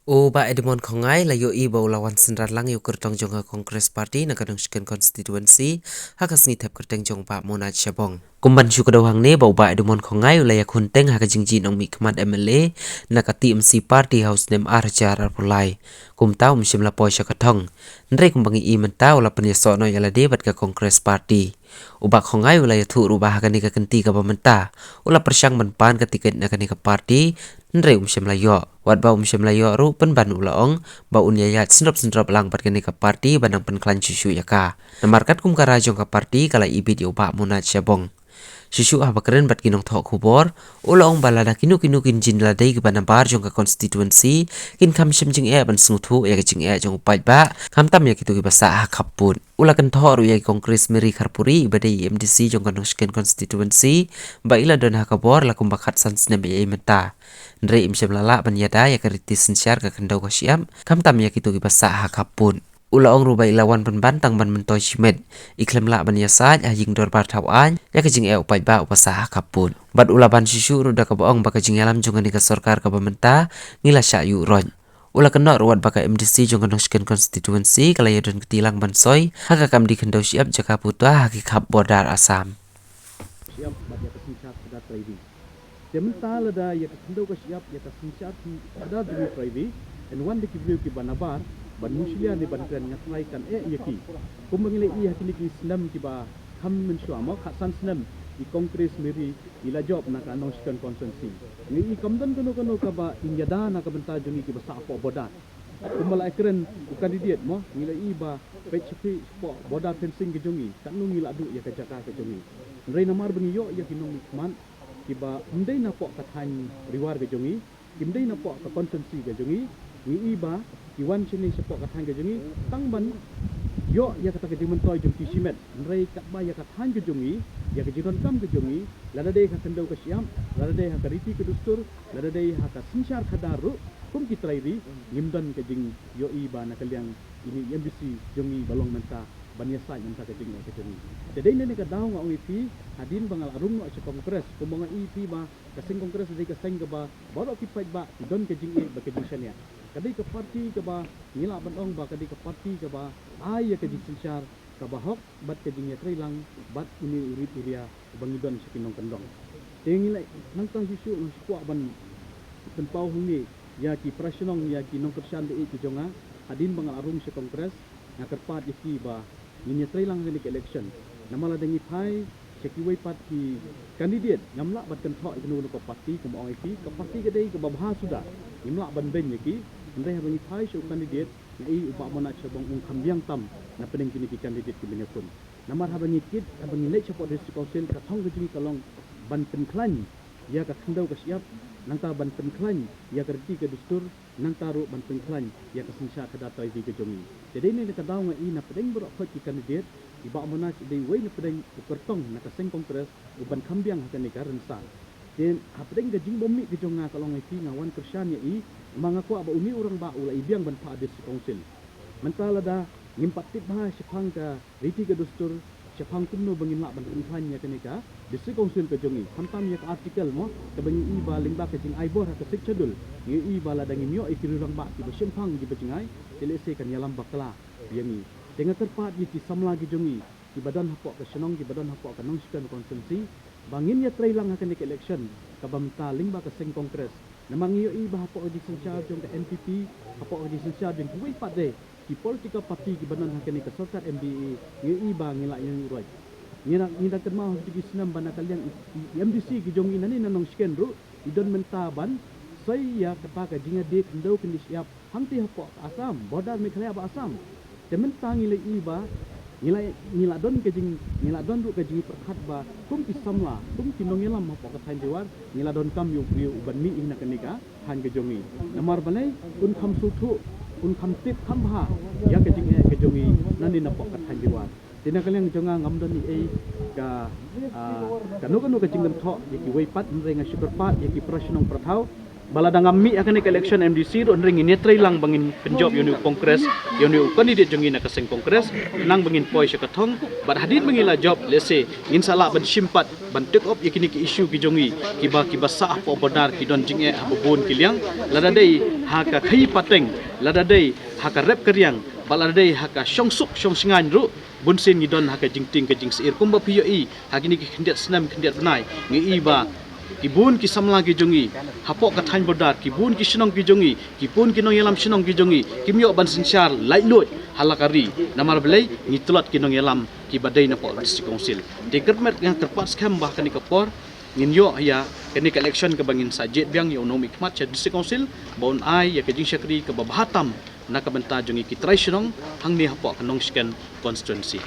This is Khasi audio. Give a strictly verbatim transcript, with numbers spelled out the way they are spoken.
U Bah Edmond Khongngai la ïohi ba u la wan synran lang ïa u kyrtong jong ka Congress Party na ka Nongshken Constituency ha ka sngi thep kyrteng jong u Bah Monach Shabong. Kum ban shu kdew hangne ba u Bah Edmond Khongngai u la ïakhun teng ha ka jingjia nongmihkhmat M L A na ka T M C Party ha u snem ar hajar arphew lai. Kumta um shym la poi sha ka thong. Hynrei kumba ngi i mynta u la pynïasoh noh ïa lade bad ka Congress Party. U Bah Khongngai u la ïathuh ruh ba ha kane ka kynti kaba mynta u la pyrshang ban pan ka tiket na kane ka party, hynrei um shym la ïoh. Wat ba um shym la ïoh ruh pynban u la ong ba un ïaïaid sngewthuh sngewthuh lang bad kane ka party ba nang pynkhlaiñ shuh shuh ïa ka. Namar katkum ka rai jong ka party ka la ibit ïa u Bah Monach Shabong. Shuh shuh haba kren bad ki nongthoh khubor, u la ong ba lada kino kino kin jin la dei kiba nabar jong ka constituency, kin kham shym jingeh ban sngewthuh ïa ka jingeh jong u paidbah, khamtam ïa kito kiba sah ha khappud. U la kynthoh ruh ïa i Congress Mary Kharpuri iba dei i M D C jong ka Nongshken Constituency ba i la don ha ka bor la kumba khatsan snem ïa i mynta. Hynrei im shym la lah ban ïada ïa ka riti synshar ka khyndew ka shyiap, khamtam ïa kito kiba sah ha khappud. U la ong ruh ba i la wan pynban tang ban myntoi shimet. I khlem lah ban ïasaid ha ïing dorbar thaw aiñ ïa ka jingeh u paidbah uba sah ha khappud. Bad u la ban shuh shuh ruh da kaba ong ba ka jingïalam jong kane ka sorkar kaba mynta ngi la shah ïuh roit. U la kynnoh ruh wat ba ka M D C jong ka Nongshken Constituency ka la ïadon kti lang ban soi ha ka kam dih khyndew shyiap jaka puta ha ki khap border Assam. Shyiap bad ïa ka synshar khadar trai ri. Te mynta lada ïa ka khyndew ka shyiap ïa ka synshar khadar jong ngi trai ri, yn wan da ki briew kiba nabar ban mushlia ne ban kren, nga tharai kan eh ïa ki. Kumba ngi la i ha kine ki snem kiba kham mynshuwa mo, khatsan snem i Congress Mary i la jop na ka Nongshken Constituency. Ngi i kam don kano kano kaba in ïada na ka bynta jong ngi kiba sah hapoh border. Kumba la kren u candidate mo, ngi la i ba peit sha phi shapoh border fencing ka jong ngi, katno ngi la duh ïa ka jaka ka jong ngi. Hynrei namar ba ngi ïoh ïa ki nongmihkhmat kiba ym dei napoh ka thaiñ Ri War ka jong ngi, kim dei napoh ka constituency ka jong ngi, ngi i ba ki wan shane shapoh ka thaiñ ka jong ngi tang ban ïoh ïa kata ka jingmyntoi jong ki shimet. Hynrei katba ïa ka thaiñ ka jong ngi, ïa ka jingdonkam ka jong ngi, lada dei ha ka khyndew ka shyiap, lada dei ha ka riti ka dustur, lada dei ha ka synshar khadar ruh, kum ki trai ri, ngim don ka jingïohi ba na ka liang ine i M D C jong ngi ba long mynta ban ïasaid mynta ka jingeh ka jong ngi. Te dei na kane ka daw nga ong ïa phi, hadien ba nga la rung noh sha Congress, kumba nga i ïa phi ba ka seng Congress dei ka seng kaba baroh ki paidbah ki don ka jingïeit bad ka jingshaniah. Ka dei ka party kaba ngi lah ban ong ba ka dei ka party kaba ai ïa ka jingsynshar kaba hok bad ka jingïatreilang bad une u rit u ria uba ngi don sha ki nongkyndong. Te ngi la nangta shuh shuh nga shu kwah ban pynpaw hangne ïa ki para shnong, ïa ki nongkyrshan baieit ki jong nga, hadien ba nga la rung sha Congress, nga kyrpad ïa ki ba ngin ïatreilang ha kane ka election. Namar lada ngi phai sha kiwei pat ki candidate, ngam lah ban kynthoh ïa kano kano ka party, kumba ong ïa ki, ka party ka dei kaba bha suda, ngim lah ban beiñ ïa ki. Hynrei haba ngi phai sha u candidate, nga i u Bah Monach Shabong un kham biang tam na pdeng kine ki candidate kiba ngi ïakhun. Namar haba ngi kit, haba ngi leit shapoh District Council, ka thong ka jong ngi ka long ban pynkhlaiñ ïa ka khyndew ka shyiap, nangta ban pynkhlaiñ ïa ka riti ka dustur, nangta ruh ban pynkhlaiñ ïa ka synshar khadar trai ri ka jong ngi. Te dei na kane ka daw nga i na pdeng baroh khoit ki candidate, i Bah Monach dei uwei na pdeng u kyrtong na ka seng Congress uban kham biang ha kane ka rynsan. Te hapdeng ka jingbym mih ka jong nga ka long ïa phi, nga wan kyrshan ïa i, namar nga kwah ba une u rangbah u la i biang ban phah District Council. Mynta lada ngim pat tip bha shaphang ka riti ka dustur, shaphang kumno ba ngin lah ban pynkhlaiñ ïa kane ka District Council ka jong ngi, khamtam ïa ka article mo, kaba ngi i ba lyngba ka jingai bor ha ka Sixth Schedule, ngi i ba lada ngim ïoh ïa ki rangbah kiba shemphang kiba jngai, te lehse kan ïalam bakla ïa ngi. Te nga kyrpad ïa ki samla ki jong ngi kiba don hapoh ka shnong, kiba don hapoh ka Nongshken constituency, ba ngin ïatreilang ha kane ka election kaba mynta lyngba ka seng Congress. Namar ngi ïohi ba hapoh ka jingsynshar jong ka N P P, hapoh ka jingsynshar jong kiwei pat de ki political party kiba don ha kane ka sorkar M D A, ngi ïohi ba ngi la ïeng roit. Ngi na, ngi dang kynmaw ha kito ki snem ba na ka liang i, i M D C ki jong ngi nangne na Nongshken ruh i don mynta ban soi ïa kata ka jingïadie khyndew khyndiat shyiap hangtei hapoh Assam, border Meghalaya bad Assam. Te mynta ngi la i ba ngi la, ngi la don ka jing, ngi la don ruh ka jingpyrkhat ba kum ki samla, kum ki nongïalam hapoh ka thaiñ Ri War, ngi la donkam ïa u briew uban mih ïa na kane ka thaiñ ka jong ngi. Namar balei, un kham sngewthuh, un kham tip kham bha ïa ka jingeh ka jong ngi nangne napoh ka thaiñ Ri War. Te na ka liang jong nga ngam don ei ei ka, ah, kano kano ka jingkynthoh ïa kiwei pat, hynrei nga shu kyrpad ïa ki para shnong para thaw, Ba lada ngam mih ha kane ka election MDC ruh, hynrei ngin ïatrei lang ba ngin pynjop ïa une u Congress, ïa une u candidate jong ngi na ka seng Congress, nang ba ngin poi sha ka thong, bad hadien ba ngi la jop, lehse ngin sa lah ban shim pat ban take up ïa kine ki issue ki jong ngi, kiba, kiba sah hapoh border, ki don jingeh ha ba bun ki liang, lada dei ha ka khaïi pateng, lada dei ha ka rep ka riang, bad lada dei ha ka shongsuk shongshngaiñ ruh, bunsien ngi don ha ka jingtieng ka jingsyier. Kumba phi ïohi ha kine ki khyndiat snem khyndiat bnai, ngi i ba ki bun ki samla ki jong ngi hapoh ka thaiñ border, ki bun ki shnong ki jong ngi, ki bun ki nongïalam shnong ki jong ngi, kim ïoh ban synshar laitluid ha la ka ri. Namar balei? Ngi tlot ki nongïalam kiba dei napoh District Council. Te kyrpad, nga kyrpad skhem ba ha kane ka por ngin ïoh ïa kane ka election kaba ngin sa jied biang ïa u nongmihkhmat sha District Council, ba un ai ïa ka jingshakri kaba bha tam na ka bynta jong ngi ki trai shnong hangne hapoh ka Nongshken constituency.